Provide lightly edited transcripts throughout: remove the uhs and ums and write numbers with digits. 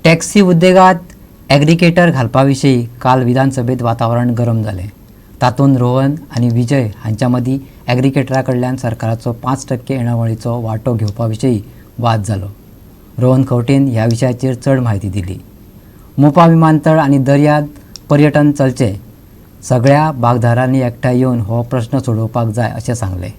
Taxi उद्देगात aggregator घालपा विशीं काल विधानसभेत वातावरण गरम जालें. तातूंत रोहन आनी विजय हांच्या मदीं ॲग्रिगेटरा कडल्यान सरकाराचो 5% येणावळीचो वांटो घेवपा विशीं वाद जालो. रोहन खंवटेन ह्या विशयाचेर चड म्हायती दिली. मोपा विमानतळ आनी दर्यांत पर्यटन चलचें, सगळ्या भागदारांनी एकठांय येवन हो प्रश्न सोडोवपाक जाय अशें सांगलें.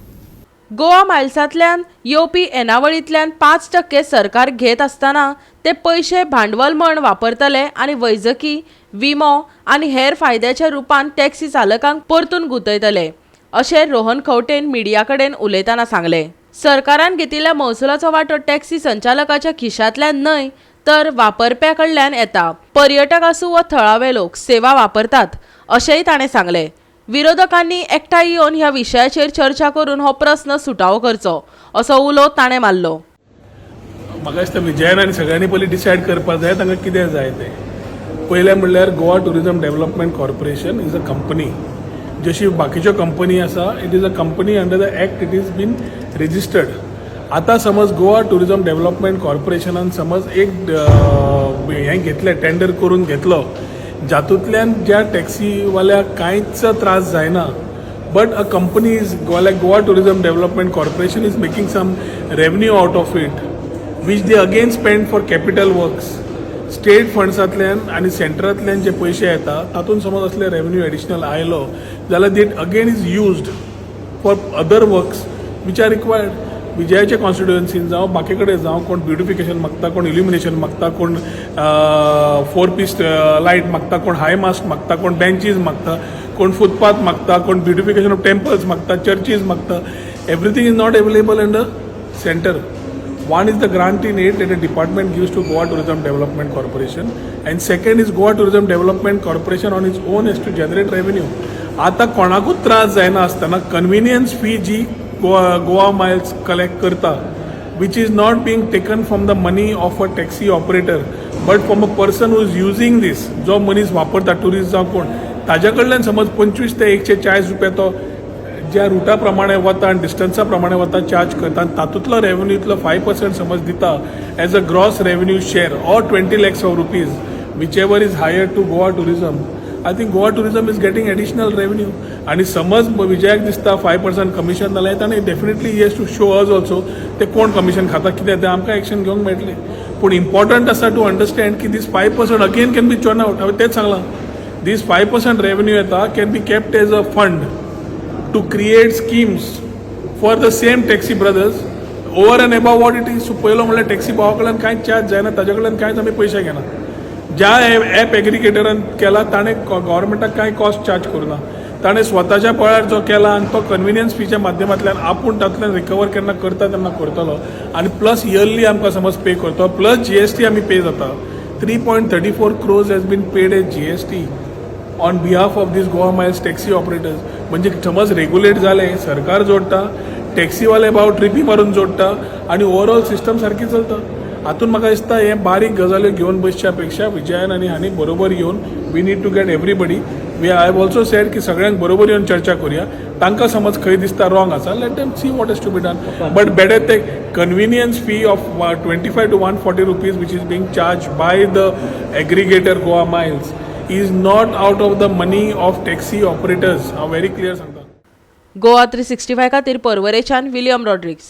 गोवा मायल्सांतल्यान येवपी येणावळींतल्यान 5% सरकार घेत आसतना ते पयशे भांडवल म्हण वापरतले आनी वैजकी, विमो आनी हेर फायद्याच्या रुपान टॅक्सी चालकांक परतून गुंतयतले, अशें रोहन खंवटेन मिडिया कडेन उलयतना सांगलें. सरकारान घेतिल्ल्या महसुलाचो वांटो टॅक्सी संचालकाच्या खिशांतल्यान न्हय तर वापरप्या कडल्यान येता. पर्यटक आसूं वा थळावे लोक सेवा वापरतात, अशेंय ताणें सांगलें. विरोधकांनी एकठांय येवन ह्या विशयाचेर चर्चा करून हो प्रस्न सुटावो करचो, असो उलो ताणें मारलो. म्हाका दिसता विजयान आनी सगळ्यांनी पयलीं डिसायड करपाक जाय तांकां कितें जाय तें. पयलें म्हणल्यार, Goa Tourism Development Corporation is a company. जशी बाकीच्यो कंपनी आसा, it is a company. Under the act it is been registered. आतां समज गोवा टुरिजम डेव्हलपमेंट कॉर्पोरेशनान समज एक हें घेतलें, टेंडर करून घेतलो, जातूंतल्यान ज्या टॅक्सीवाल्याक कांयच त्रास जायना, but a company is like Goa Tourism Development Corporation is making some revenue out of it, which they again spend for capital works. State फंड्सांतल्यान आनी सेंटरांतल्यान जे पयशे येता, तातूंत समज असले रेवेन्यू एडिशनल आयलो जाल्यार that again is used for other works which are required. विजयाच्या कॉन्स्टिट्युएन्सीन जावं, बाकी कडेन जावं, कोण ब्युटिफिकेशन मागता, कोण इल्युमिनेशन मागता, कोण फोर पीस लायट मागता, कोण हाय मास्ट मागता, कोण बेंचीज मागता, कोण फुटपाथ मागता, कोण ब्युटिफिकेशन ऑफ टेम्पल्स मागता, चर्चीज मागता. Everything is not available in the center. One is the grant in aid that the department gives to Goa Tourism Development Corporation, and second is Goa Tourism Development Corporation on its own has to generate revenue. आता कोणाकूच त्रास जायना आसतना कन्विनियन्स fee जी Goa Miles collect करता, which is not being taken from the money of a taxi operator but from a person who is using this, जो मनीस वापरता, टुरिस्ट जावं कोण, ताज्या कडल्यान समज 25 ते 140 रुपया तो ज्या रुटा प्रमाणे वता आनी डिस्टन्सा प्रमाणे वता चार्ज करता आनी तातूंतलो रेवेन्यूतलो 5% समज दिता as a gross revenue share or 20 lakhs of rupees, whichever is higher, to Goa Tourism, I think Goa Tourism is getting additional revenue. आनी समज विजयाक दिसता 5% कमिशन जाल्यार ताणें definitely has to show us also ते कोण कमिशन खाता, कितें तें, आमकां एक्शन घेवंक मेळटलें. पूण इम्पॉर्टंट आसा टू अंडरस्टँड की this 5% again can be churn out. हांवें तेंच सांगलां, दीस 5% रेवेन्यू येता can be kept as a fund to create schemes for the same taxi brothers over and above what it is. So पयलो म्हणल्यार taxi भावा कडल्यान कांयच चार्ज जायना, ताज्या कडल्यान कांयच आमी पयशे घेना. ज्या एप एग्रिगेटरान केला ताणें गव्हर्मेंटाक कांय कॉस्ट चार्ज करूना. ताणें स्वताच्या बळार जो केला आनी तो कन्विनियन्स फीच्या माध्यमांतल्यान आपूण तातूंतल्यान रिकवर केन्ना करता तेन्ना करतलो आनी प्लस इयरली आमकां समज पे करतो, प्लस जीएसटी आमी पे जाता. 3.34 crores has been paid as GST on behalf of this Goa Miles taxi operators. म्हणजे समज रेग्युलेट जालें, सरकार जोडटा, टॅक्सीवाले भाव ट्रिपी मारून जोडटा आनी ओवरऑल सिस्टम सारकी चलता. हातून म्हाका दिसता हे बारीक गजाल्यो घेवन बसच्या पेक्षा विजयान आनी हांणी बरोबर येवन, we need to get everybody. We I have also said की सगळ्यांक बरोबर येवन चर्चा करुया. तांकां समज खंय दिसता रॉंग आसा, let them see what is to be done. But better ते convenience fee of 25 to 140 rupees which is being charged by the aggregator Goa Miles is not out of the money of taxi operators. हांव very clear सांगता. गोवा 365 खातीर पर्वरेच्यान William Rodrigues.